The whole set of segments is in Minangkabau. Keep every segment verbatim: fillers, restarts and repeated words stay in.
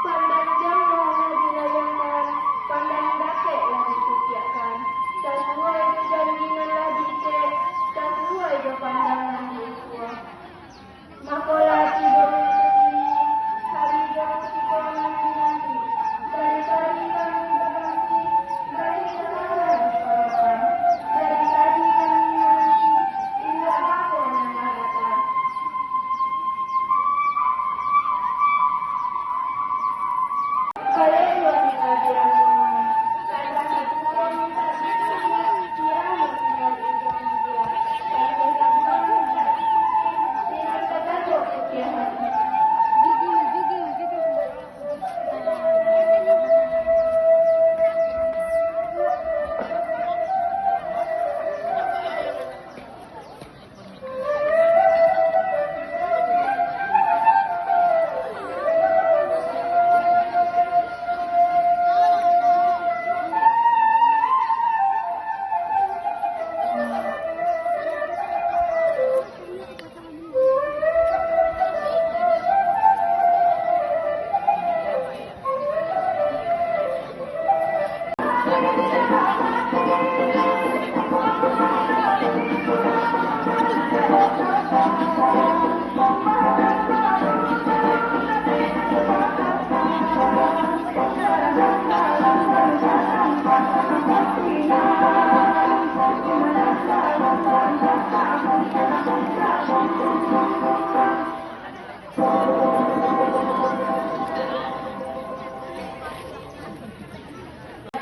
Pandang jauah lah dilayangkan, pandang dakek lah disuciakan. Sasuai jo janji nan lah diitek, sasuai jo pandang nan diukua. Mako lah tibo wakatu kini, hari jo kutiko nan dinanti. Dari tadi kami baganti, dari tadi lah diparokan. Dari tadi kami mananti, indak bako nan lah datang.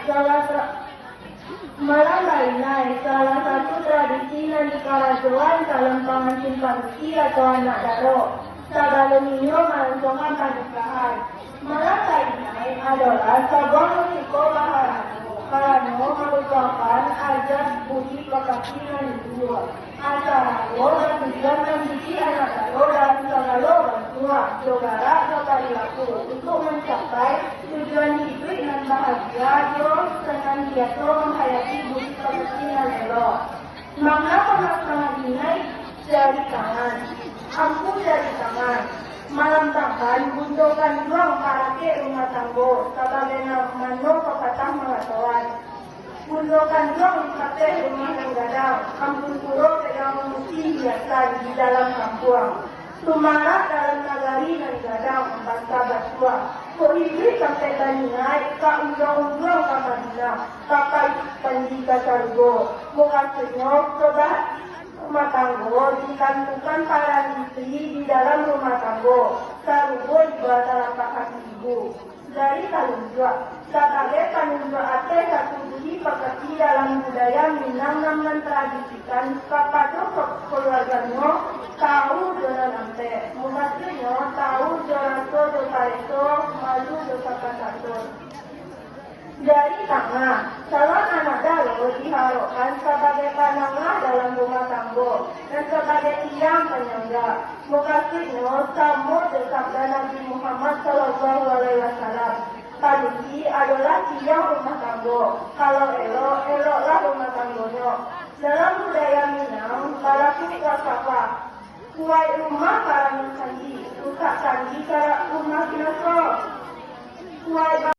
Salah sa-, malam barinai, salah satu tradisi nan dikarajoan kalompangan simpang isi atau anak daro, sabalun inyo malonsokan panikahan. Malam barinai adolah sabuah risiko baharano, karano marupakan adat budi pekerti nan luhua. Acara ko batujuan mandidik anak daro dalam sagalo bantuak, jo garak, jo parilaku, untuak mancapai tujuan iduik nan bahagia, jo sanantiaso manghayati budi pekerti nan elok. Makna pamasangan inai jari tangan. Ampu jari tangan, malambangkan bundo kanduang parakek rumah tanggo, sabagaimano papatah mangatoan. Bundo kanduang di tapeh rumah nan gadang, ampun pulo pegang mamuti hiasan di dalam kampuang. Sumarak dalam nagari nan gadang, banta batua. Kok iduik sampai baniaik ka unjuang-unjuang ka Madinah, ka Pai Pandi ka sarugo. Mukasuiknyo, sobat rumah tanggo ditantukan paran isteri di dalam rumah tanggo, sarugo di bawah talapak kaki ibu. Jari talunjuak, sabagai panunjuak ateh satu budi pakati dalam budaya Minang nan mantradisikan kapado ka-, kaluarganyo, tawu jo nan ampek. Mukasuiknyo, tawu jo raso jo pareso, malu jo sopan santun. Jari tangah, calon anak daro diharokkan sabagai panangah dalam rumah tanggo, nan sabagai tiang panyangga. Mukasuiknyo, samo jo sabda Nabi Muhammad sallallahu alaihi wasallam, "Padusi adolah tiang rumah tanggo. Kalau elok, eloklah rumah tanggonyo." Dalam budaya Minang, balaku falsafah, "Kuaik rumah karano candi, rusak candi karano rumah binaso." Kuaik